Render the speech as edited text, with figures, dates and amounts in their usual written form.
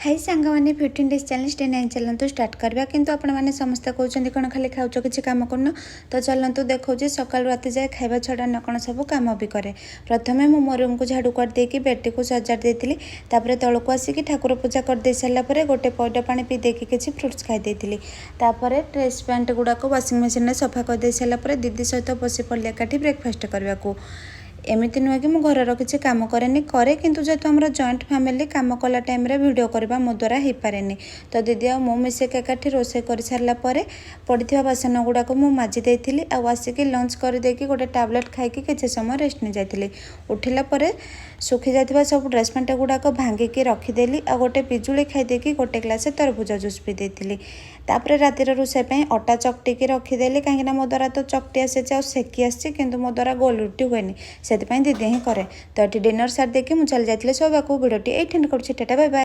High ସାଙ୍ଗମାନେ, 15 days challenge day 9 ଚାଲନ୍ତୁ start କରିବା। କିନ୍ତୁ ଆପଣମାନେ ସମସ୍ତେ କହୁଛନ୍ତି, କ'ଣ ଖାଲି ଖାଉଛ, କିଛି କାମ କରୁନ? ତ ଚାଲନ୍ତୁ ଦେଖାଉଛି, ସକାଳୁ ରାତି ଯାଏ ଖାଇବା ଛଡ଼ା ନା କ'ଣ ସବୁ କାମ ବି କରେ। ପ୍ରଥମେ ମୁଁ ମୋ ରୁମ୍କୁ ଝାଡ଼ୁ କରିଦେଇକି ବେଡ଼ଟିକୁ ସଜାଡ଼ି ଦେଇଥିଲି। ତାପରେ ତଳକୁ ଆସିକି ଠାକୁର ପୂଜା କରିଦେଇ ସାରିଲା ପରେ ଗୋଟେ ପଇଡ଼ ପାଣି ପିଇ ଦେଇକି କିଛି ଫ୍ରୁଟ୍ସ ଖାଇ ଦେଇଥିଲି। ତାପରେ ଡ୍ରେସ୍ ପ୍ୟାଣ୍ଟ ଗୁଡ଼ାକ ୱାସିଂ ମେସିନ୍ରେ ସଫା କରିଦେଇ ସାରିଲା ପରେ ଦିଦି ସହିତ ବସି ପଡ଼ିଲି ଏକାଠି ବ୍ରେକଫାଷ୍ଟ କରିବାକୁ। ଏମିତି ନୁହେଁ କି ମୁଁ ଘରର କିଛି କାମ କରେନି, କରେ। କିନ୍ତୁ ଯେହେତୁ ଆମର ଜଏଣ୍ଟ ଫ୍ୟାମିଲି, କାମ କଲା ଟାଇମ୍ରେ ଭିଡ଼ିଓ କରିବା ମୋ ଦ୍ୱାରା ହେଇପାରେନି। ତ ଦିଦି ଆଉ ମୁଁ ମିଶିକି ଏକାଠି ରୋଷେଇ କରିସାରିଲା ପରେ ପଡ଼ିଥିବା ବାସନ ଗୁଡ଼ାକ ମୁଁ ମାଜି ଦେଇଥିଲି। ଆଉ ଆସିକି ଲଞ୍ଚ କରିଦେଇକି ଗୋଟେ ଟ୍ୟାବଲେଟ୍ ଖାଇକି କିଛି ସମୟ ରେଷ୍ଟ ନେଇଯାଇଥିଲି। ଉଠିଲା ପରେ ଶୁଖି ଯାଇଥିବା ସବୁ ଡ୍ରେସ୍ ପ୍ୟାଣ୍ଟ ଗୁଡ଼ାକ ଭାଙ୍ଗିକି ରଖିଦେଲି ଆଉ ଗୋଟେ ପିଜୁଳି ଖାଇଦେଇକି ଗୋଟେ ଗ୍ଲାସ୍ ତରଭୁଜ ଜୁସ୍ ପିଇ ଦେଇଥିଲି। ତାପରେ ରାତିର ରୋଷେଇ ପାଇଁ ଅଟା ଚକଟିକି ରଖିଦେଲି, କାହିଁକିନା ମୋ ଦ୍ୱାରା ତ ଚକଟି ଆସିଛି ଆଉ ସେକି ଆସିଛି, କିନ୍ତୁ ମୋ ଦ୍ୱାରା ଗୋଲ ରୁଟି ହୁଏନି। ସେଥିପାଇଁ ଦିଦି ହିଁ କରେ। ତ ଏଠି ଡିନର୍ ସାରି ଦେଇକି ମୁଁ ଚାଲି ଯାଇଥିଲି ଶୋଇବାକୁ। ଭିଡ଼ିଓଟି ଏଇଠି ଏଣ୍ଡ କରୁଛି। ଟାଟା, ବାଇ ବାଇ।